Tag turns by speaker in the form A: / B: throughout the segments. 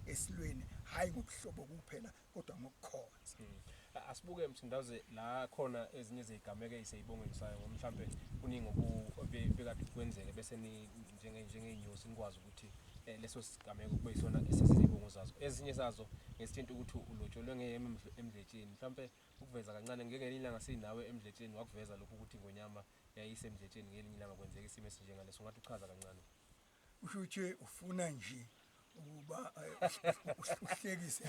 A: esilweni hayi ngobuhlobo kuphela kodwa ngokukhonza.
B: Asibuke Mthindaze la khona ezinye zezigameko eziseyibongweni sayo ngoba mhlambe kuningi bekade kwenzeke bese ni njenge njengenyusi nikwazi ukuthi eh, leso sigameko kube yisona esesizibongo zazo. Ezinye zazo ngesithinta ukuthi ulotsholwe ngeyeme emdletsheni mhlambe ukuveza kancane ngeke ngelinye ilanga sinawe emdletsheni wakuveza lokhu ukuthi ingonyama yayisemdletsheni ngelinye ilanga kwenzeka isimo esinjengaleso ungathi uchaza kancane.
A: Usho ukuthi ufuna nje ukuba eh, uhlekise.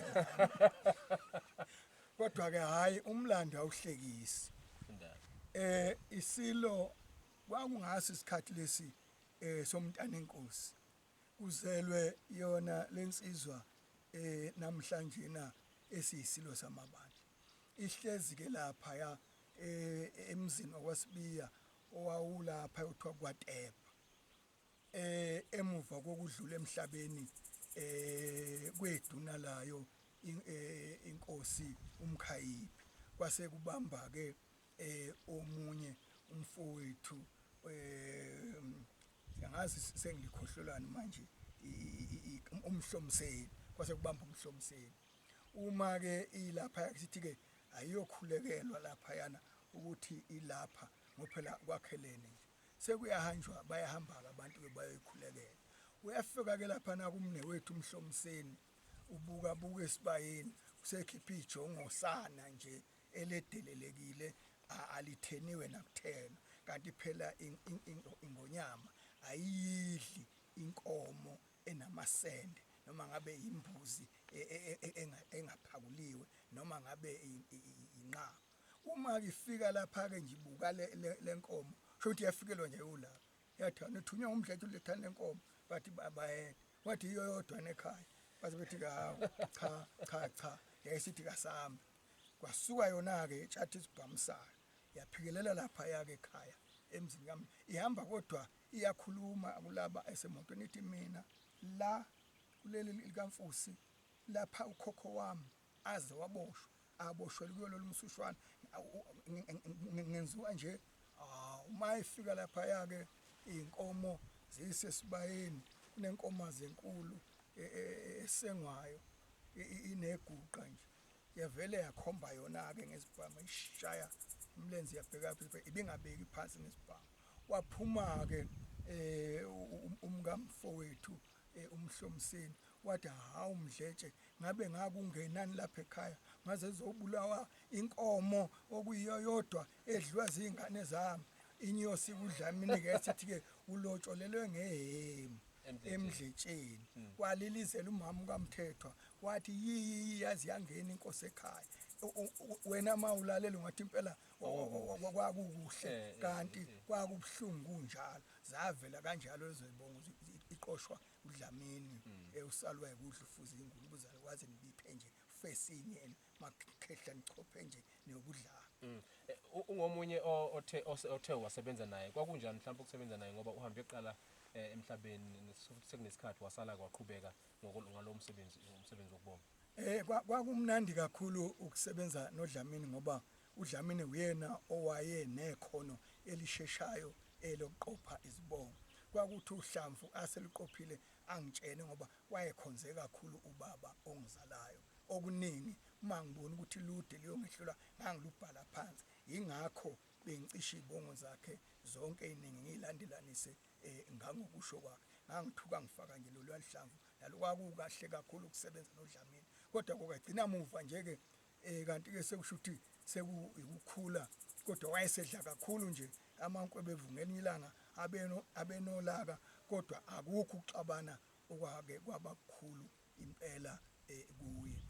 A: Kodwa ke hayi umlando awuhlekisi. Eh isilo kwakungasi isikhathi lesi eh somntana enkosi. Kuzelwe yona lensizwa eh namhlanje na esiyisilo samabandla. Ihlezi ke lapha ya eh emzini wakwaSibiya owawulapha othiwa kwaTebha. Eh emuva kokudlula emhlabeni eh kweduna layo eh, inkosi uMkhayiphi kwase kubamba ke eh omunye umfowethu eh angazi sengilikhohlolani manje umhlomseni kwase kubamba umhlomseni uma ke ilapha sithi ke ayiyokhulekelwa lapha yana ukuthi ilapha ngophela kwakhelene nje Sekuyahanjwa bayahamba-ke abantu-ke bayoyikhulekela. Uyafika-ke laphana kumnewethu uMhlomiseni, ubuka buka esibayeni, usekhipha ijongosana nje eledelelekile alitheniwe nakuthenwa. Kanti phela ingonyama ayiyidli inkomo enamasende noma ngabe imbuzi e, e, e, engaphakuliwe noma ngabe inqaba. Uma ifika lapha-ke nje ibuka le nkomo sho ukuthi yafikelwa nje ulapha yathi nithunywe ngumdlethe ulethani le nkomo bathi bayede wathi yiyo yodwa nekhaya baze bethi hawu cha cha cha yayisithi kasambe kwasuka yona-ke etshatha isibhamu sayo yaphikelela lapha yake ekhaya emzini kami ihamba kodwa iyakhuluma kulaba esemotweni ithi mina la kuleli likamfusi lapha ukhokho wami aze waboshwa aboshwele kuyo lolu msushwana ngenziwa nje ah, uma efika lapha yake izinkomo ziyisesibayeni kunenkomazi enkulu e, e, e, esengwayo ineguqa nje yavele yakhomba yona-ke ngesibhamu ishaya umlenze yabheka phi ibingabeki phansi ngesibhamu waphuma-ke um umkamfowethu umhlomiseni wathi hawu mdletshe ngabe ngakungenani lapha ekhaya ngaze zobulawa inkomo okuyiyo yodwa edliwa zingane zami inyosi kudlamini ke sithi ke ulotsholelwe ngehemu emdletsheni hmm. kwalilizela umama kaMthethwa wathi yiyi yazi yangena inkosi ekhaya wena uma ulalela ungathi impela kwakukuhle eh, eh, kanti eh, kwakubuhlungu kunjalo zavela kanjalo lezo zibongo iqoshwa uDlamini mm. eh usalwa ukudla ufuza ingulube uzalukwazi nibiphe nje fesinye yena makhehla nichophe nje niyokudlala mm.
B: eh, ungomunye othe othe wasebenza naye kwakunjani mhlawumbe ukusebenza naye ngoba uhambe eqala eh, emhlabeni sekunesikhathi wasala kwaqhubeka ngalo msebenzi umsebenzi wokubonga
A: eh kwakumnandi kakhulu ukusebenza noDlamini ngoba uDlamini uyena owaye nekhono elisheshayo elokuqopha izibongo. Kwakuthi uhlamvu aseluqophile angitshene ngoba wayekhonze kakhulu ubaba ongizalayo. Okuningi uma ngibona ukuthi lude luyongehlula ngangilubhala phansi. Yingakho bengicishe izibongo zakhe zonke eziningi ngizilandelanise eh, ngangokusho kwakhe. Ngangithuka ngifaka nje loluya luhlamvu nalo kwakukahle kakhulu ukusebenza noDlamini. Kodwa kukagcina muva nje-ke Eh kanti ke sekusho ukuthi sekuyikhula kodwa wayesedla kakhulu nje amankwebevu ngelinye ilanga abeno abenolaka kodwa akukho ukuxabana okwake kwaba kukhulu impela eh, kuye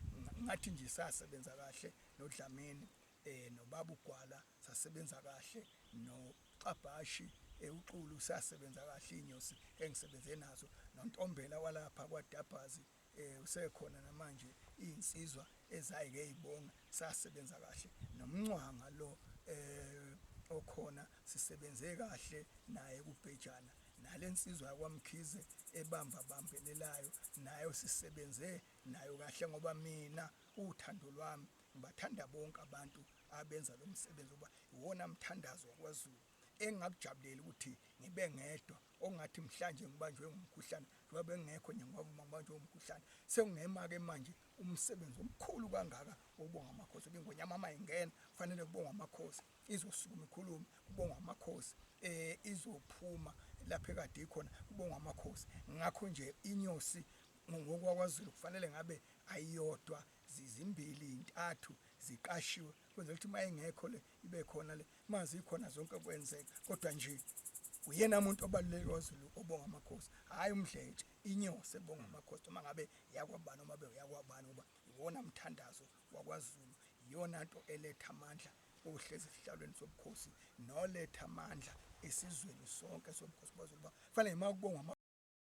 A: ngathi nje sasebenza kahle noDlamini eh nobaba uGwala sasebenza kahle noXabhashi eh, uXulu sasebenza kahle inyosi engisebenze nazo noNtombela walapha kwaDabhazi eh usekhona namanje izinsizwa ezayike izibonga sasebenza kahle nomncwanga lo eh okhona sisebenze kahle naye kubhejana nalensizwa yakwaMkhize ebamba bambelelayo nayo sisebenze nayo kahle ngoba mina uthando lwami ngibathanda bonke abantu abenza lo msebenzi ngoba iwona mthandazo wakwaZulu engingakujabulela ukuthi ngibe ngedwa ongathi mhlanje ngibanjwe ngumkhuhlane Njengoba bengekho nje ngoba ngibanjwe umkhuhlane, sekungema-ke manje umsebenzi omkhulu kangaka wokubonga amakhosi. Ingonyama uma ingena kufanele kubongwe amakhosi, izosukuma ikhulume kubongwa amakhosi, izophuma lapho ekade ikhona kubongwa amakhosi. Ngakho nje inyosi ngokwakwaZulu kufanele ngabe ayiyodwa, zimbili, intathu ziqashiwe, kwenzela ukuthi uma ingekho le ibe khona le, uma zikhona zonke kwenzeka. Kodwa nje uyena muntu obaluleke kwaZulu obonga amakhosi, hhayi umdletshe, inyosi ebonga amakhosi, noma ngabe yakwabani noma beyakwabani, ngoba iwona mthandazo wakwaZulu, iyona nto eletha amandla ohlezi esihlalweni sobukhosi noletha amandla esizweni sonke sobukhosi baZulu. Kufanele uma kubongwa.